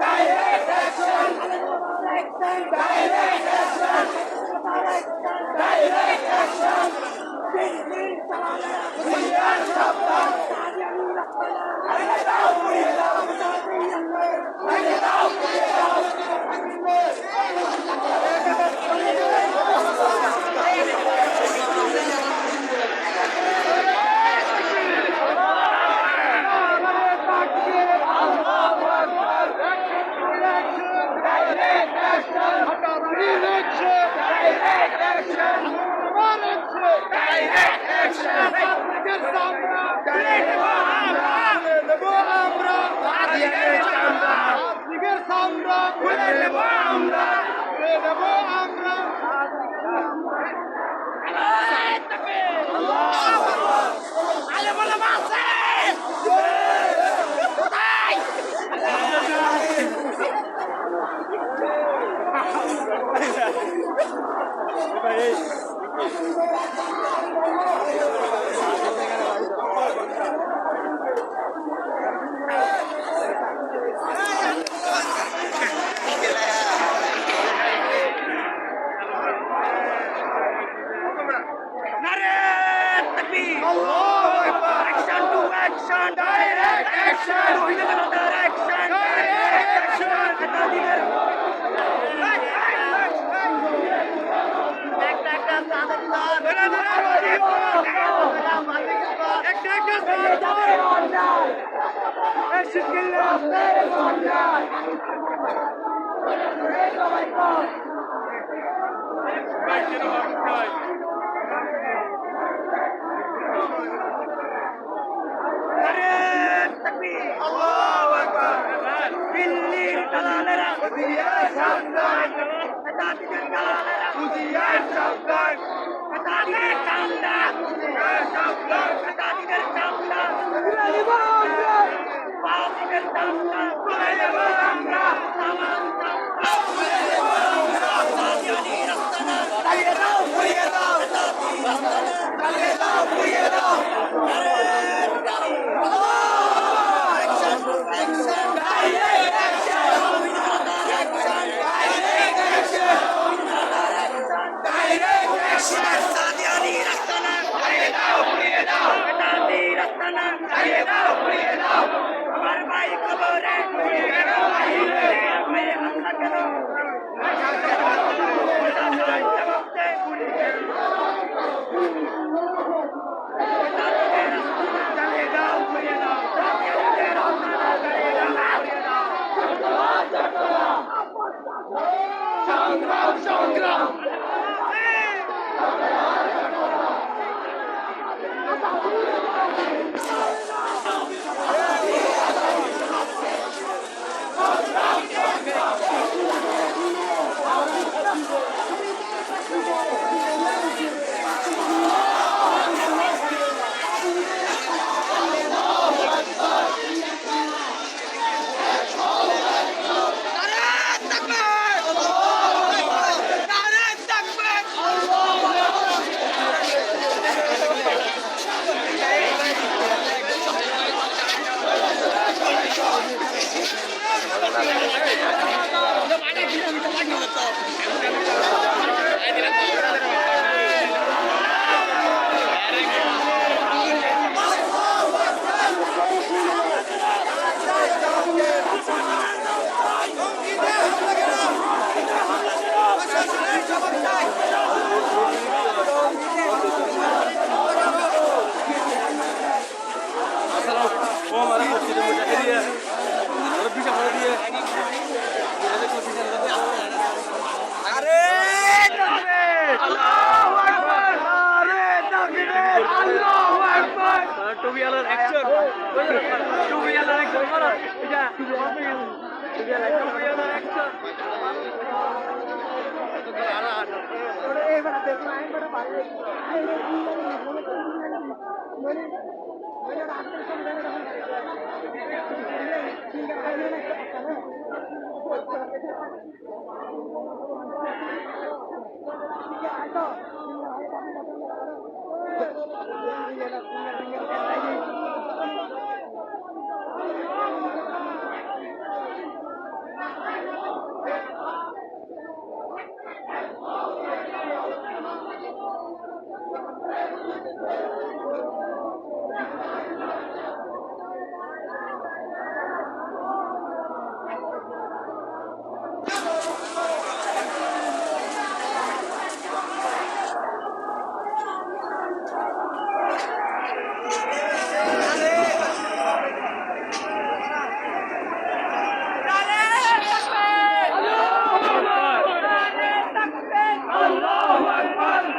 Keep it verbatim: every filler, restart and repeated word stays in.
Direct action! Direct action! Direct action! তুলে নেব আমরা! তুলে নেব আমরা! তুলে নেব আমরা! তুলে নেব আমরা! আলেম ওলামা আছে! কোথায়? নারে তাকবীর! আল্লাহু আকবার! Action to action! Direct action! শহীদ জনতার action! Direct action! একটা একটা নারে তাকবীর! আল্লাহু আকবার! দিল্লির দালালেরা! হুঁশিয়ার সাবধান! বেতাতিদের দালালেরা! হুঁশিয়ার সাবধান! বেতাতিদের চামড়া! হুঁশিয়ার সাবধান! বেতাতিদের চামড়া! তুলে নেব আমরা! ফাসিদের চামড়া! তুলে নেব আমরা! তামাম চামড়া! তুলে নেব আমরা! চালিয়ে দাও, পুড়িয়ে দাও! চালিয়ে দাও, পুড়িয়ে দাও! আমার ভাই কবরে, মেরে হামলা কেন? সংগ্রাম, সংগ্রাম। আরে তাকবীর! আল্লাহু আকবার! আল্লাহু আকবার! টুপিওয়ালার অ্যাকশন। টুপিওয়ালার অ্যাকশন। الله أكبر.